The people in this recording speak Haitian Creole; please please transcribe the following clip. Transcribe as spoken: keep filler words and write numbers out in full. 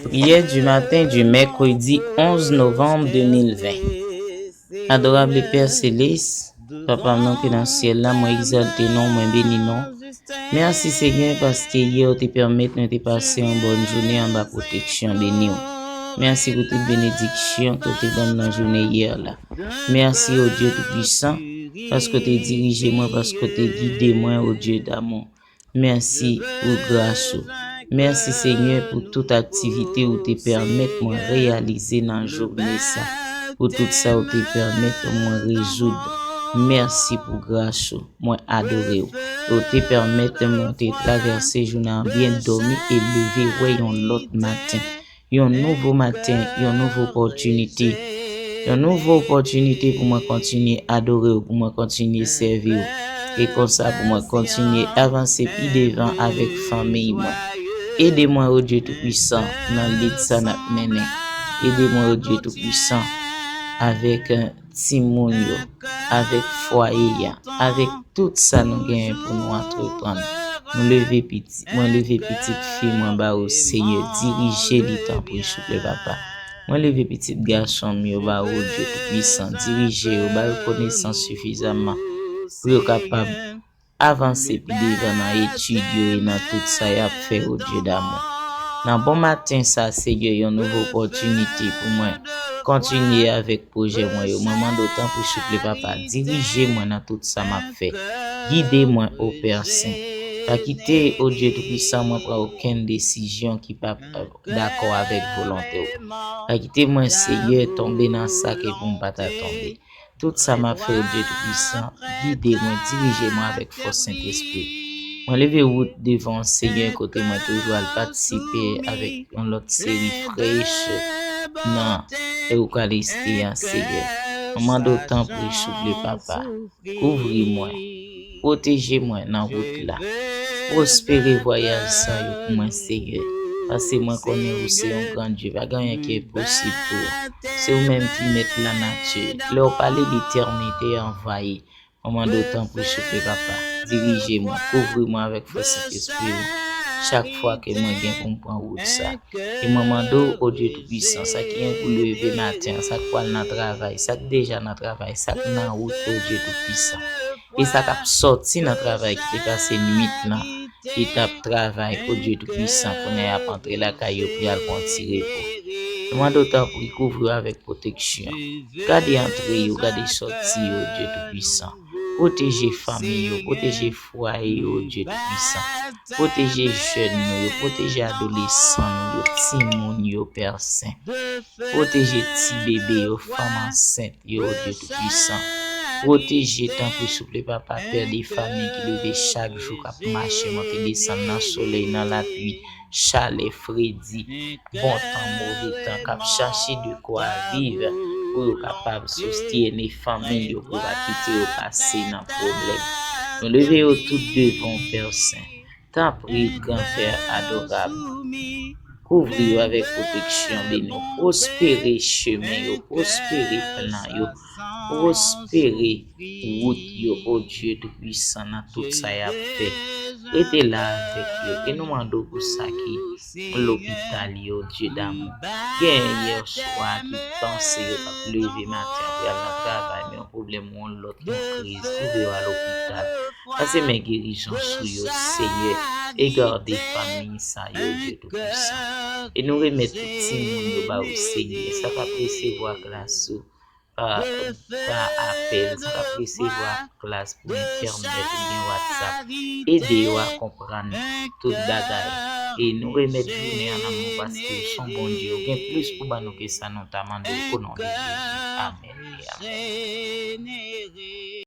Priyè di maten di mèkredi onz novanm de mil ven. Adorable Pè Selès, Papa m nan ki nan syèl la, mwen egzalte non, mwen beni non. Mèsi Senyè paske yè ou te pèmèt mwen te pase yon bòn jounen anba pwoteksyon beni w. Mèsi pou tout benediksyon ke w te ban m nan jounen yè la. Mèsi o Dye Toupwisan paske w te dirije mwen, paske w te gide mwen o Dye damou. Mèsi pou gras ou. Mèsi Senyè pou tout aktivite ou te pèmèt mwen reyalize nan jounen sa, pou tout sa ou te pèmèt mwen rezoud. Mèsi pou gras ou. Mwen adore w. Ou te pèmèt mwen te travèse jounen an byen dòmi e leve wè yon lòt maten. Yon nouvo maten, yon nouvo opòtinite. Yon nouvo opòtinite pou mwen kontinye adore w, pou mwen kontinye sèvi w. E konsa pou mwen kontinye avanse pi devan avèk fanmiy mwen. Ede mwen, o Dye Toupwisan, nan lit sa n ap mennen. Ede mwen, o Dye Toupwisan, avèk, eh, timoun yo, avèk fwaye a, avèk tout sa nou genyen pou nou antreprann. Nou leve pitit, mwen leve pitit fi mwen ba ou, Senyè, dirije li tanpri, souple, Papa. Mwen leve pitit gason m yo ba ou, Dye Toupwisan, dirije yo, ba yo konesans sifizaman pou yo kapab avanse pi devan nan etid yo e nan tout sa y ap fè, o Dye damou. Nan bon maten sa, Senyè, yon nouvo opòtinite pou mwen kontinye avèk pwojè mwen yo. Mwen mande w tanpri, souple, Papa, dirije mwen nan tout sa m ap fè. Gide mwen, o Pè Sen. Pa kite, o Dye Toupwisan, mwen pran okenn desizyon ki p ap, eh, dakò avèk volonte w. Pa kite mwen, Senyè, tonbe nan sa ke pou m pa ta tonbe. Tout sa m ap fè, o Dye Toupwisan, gide mwen, dirije mwen avèk fòs Sentespri. Mwen leve wout devan w, Senyè, kote mwen toujou al patisipe avèk yon lòt seri frèch nan Ewkaristi a, Senyè. Mwen mande w tanpri, souple, Papa, kouvri mwen, pwoteje mwen nan wout la. Pwospere vwayaj sa yo pou mwen, Senyè, paske mwen konnen ou se yon gran Dye, pa gen anyen ki enposib pou ou. Se ou menm ki mèt lanati. Lè w pale, letènite anvayi. Mwen mande w tanpri, souple, Papa, dirije mwen, kouvri mwen avèk fòs Sentespri w chak fwa ke mwen gen pou m pran wout sa. E mwen mande w, o Dye Toupwisan, sa ki gen pou leve maten an, sa k pral nan travay, sa k deja nan travay, sa k nan wout, o Dye Toupwisan, e sa k ap sòti nan travay ki te pase nwit lan, ki t ap travay, o Dye Toupwisan, kounye a y ap antre lakay yo pou y al pran ti repo. Mwen mande w tanpri kouvri yo avèk pwoteksyon. Gade antre yo, gade sòti yo, o Dye Toupwisan. Pwoteje fanmi yo, pwoteje fwaye yo, o Dye Toupwisan. Pwoteje jèn nou yo, pwoteje adolesan nou yo, timoun yo, Pè Sen. Pwoteje ti bebe yo, fanm ansent yo, o Dye Toupwisan. Pwoteje, tanpri, souple, Papa, pè de fanmi ki leve chak jou, k ap mache, monte, desann nan solèy, nan lapli, chalè, fredi, bon tan, move tan, k ap chache de kwa viv pou yo kapab soustyen fanmi yo, pou yo pa kite yo pase nan pwoblèm. Nou leve yo tout devan w, Pè Sen. Tanpri, Granpè adorab, kouvri yo avèk pwoteksyon, beni w, pwospere chemen yo, pwospere plan yo, pwospere wout yo, o Dye Toupwisan, nan tout sa y ap fè. Rete la avèk yo, e nou mande w pou sa ki lopital yo, Dye damou. Gen yè swa ki panse yo p ap leve maten pou y al nan travay, men yon pwoblèm ou yon lòt, yon kriz, twouve yo a lopital. Pase men gerizon sou yo, Senyè, e gade fanmi sa yo, Dye Toupwisan. E nou remèt tout timoun yo ba ou, Senyè, sa k ap resevwa klas yo, ah, pa apèl, sa k ap resevwa klas pou entènèt oubyen WhatsApp. Ede yo a konprann tout bagay. E nou remèt jounen an nan men w, paske ou se yon Bondye, ou gen plis pou ban nou ke sa nou ta mande w, o non de Jezi. Amèn e amèn.